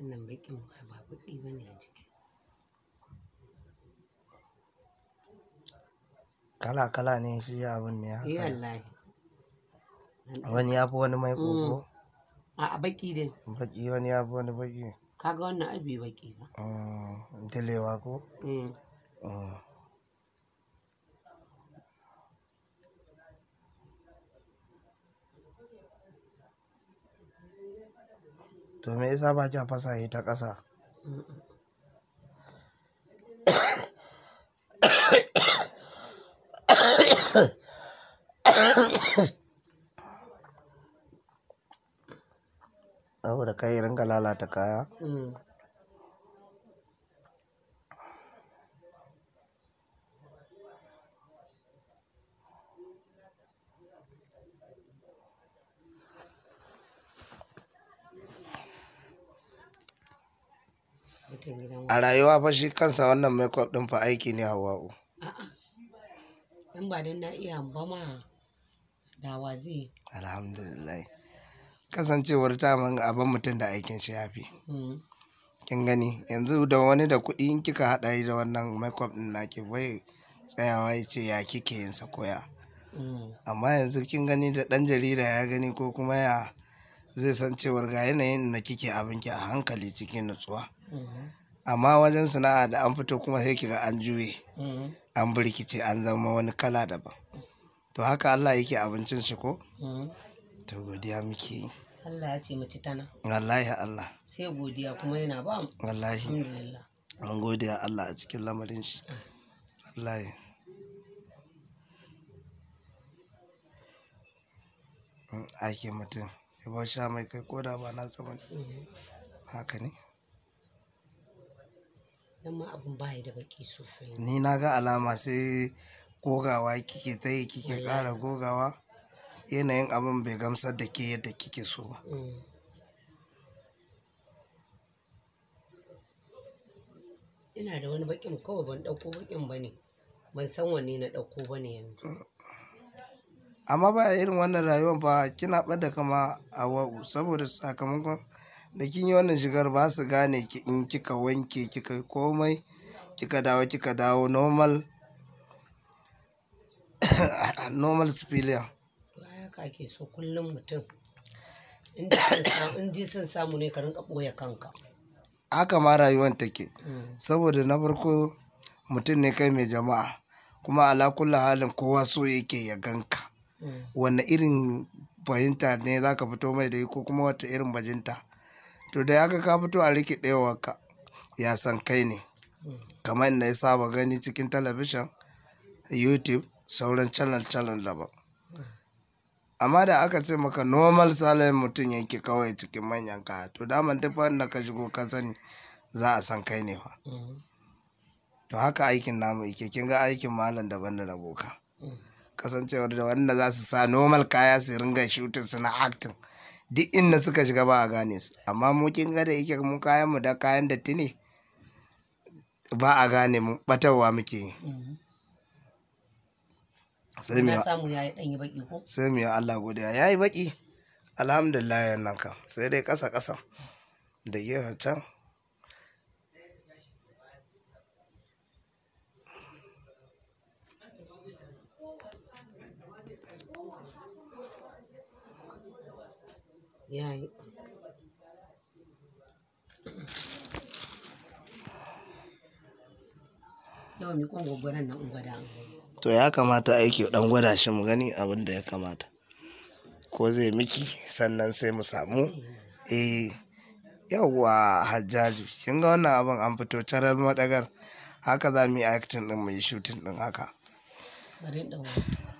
Wannan baƙin ma ba baƙi ba ne a ciki. Kala kala ne shi abun ne Eh haka. wallahi. Wani ya fi wani mai ko? A baƙi dai. Baƙi, wani ya fi wani baƙi. Kaga wannan ai bai baƙi ba. Dilewa ko? Mm. To me yasa ba kya fasa shi ta ƙasa? Saboda kai ya ringa lalata kaya. Mm. Mutan gidan A rayuwa fa shi kansa wannan makeup ɗin fa aiki ne, Hauwa'u. A'a. In ba dan na iya ba ma da wa zai yi? Alhamdulillah. Kasancewar daman abin mutum da aikin shi ya fi. Mm. Kin gani yanzu da wani da kuɗi in kika haɗa shi da wannan makeup ɗin naki bai tsayawa ya ce ya kike yin sa koya. Mm. Amma yanzu kin gani da ɗan jarida ya gani ko kuma ya zai san cewar ga yanayin da kike abinki a hankali cikin nutsuwa. Mm. Amma wajen sana'a da an fito kuma sai kiga an juye, Mm. an birkice, an zama wani kala daban. To haka Allah yake abincin shi ko? Mm. To godiya muke yi. Allah ya ce mu ci tana. Wallahi Allah. Sai godiya kuma yana ba mu. Wallahi. Alhamdulillah. Mun gode wa Allah a cikin lamarin shi. Wallahi. Ake mutum ya bar sha mai kai ko da ba na ba ne. Mm. Haka ne. Dan ma abun baya da baƙi sosai. Ni na ga alama sai gogawa kike ta yi, kike ƙara gogawa. Yanayin abun bai gamsar da ke yadda kike so ba. Mm. Ina da wani baƙin kawai ban ɗauko baƙin ba ne. Ban san wanne na ɗauko ba ne yanzu. Amma ba irin wannan rayuwan fa kina ɓadda kama, Hauwa'u, saboda sakamakon da kin yi wannan shigar ba su gane ki in kika wanke kika yi komai kika dawo normal, normal civilian. To ai haka ake so kullum mutum. In dai son samu, in dai son samu ne ka rinƙa ɓoye kanka. Haka ma rayuwan take. Mm. Saboda na farko mutum ne kai mai jama'a kuma ala kulli halin kowa so yake ya gan ka. Mm. Wanne irin fahimta ne za ka fito mai da shi ko kuma wata irin bajinta. To da ya ga ka fito a rikiɗewarka ya san kai ne. Mm. Kamar inda ya saba gani cikin talabishin, YouTube, sauran channel channel daban. Amma da aka ce maka normal salon mutum yake kawai cikin manyan kaya, to daman duk wanda ka shigo ka sani za a san kai ne fa. Mm. To haka aikin namu yake. Kin ga aikin malam daban da na boka. Mm. Kasancewar da wanda za su sa normal kaya su ringa shooting suna acting. Duk inda suka shiga ba a gane su. Amma mu kin ga da yake mu kayan mu da kayan datti ne ba a gane mu, ɓatarwa muke yi. Mm. Sai mu Na samu ya yi ɗan yi baƙi ko? sai mu yi Allah godiya. Ya yi baƙi. Alhamdulillah yannan kam. Sai dai ƙasa ƙasa da gefen can. Ya yi. Yawa miƙon gwaggwaron nan in gwada in gani. To ya kamata aiki ɗan gwada shi mu gani abin da ya kamata. Ko zai miki sannan sai mu samu. Eh, yauwa Hajjaju. Kin ga wannan abin an fito carar maɗagar. Haka za mu yi acting ɗin, mu yi shooting ɗin haka. Bari in ɗau hoto.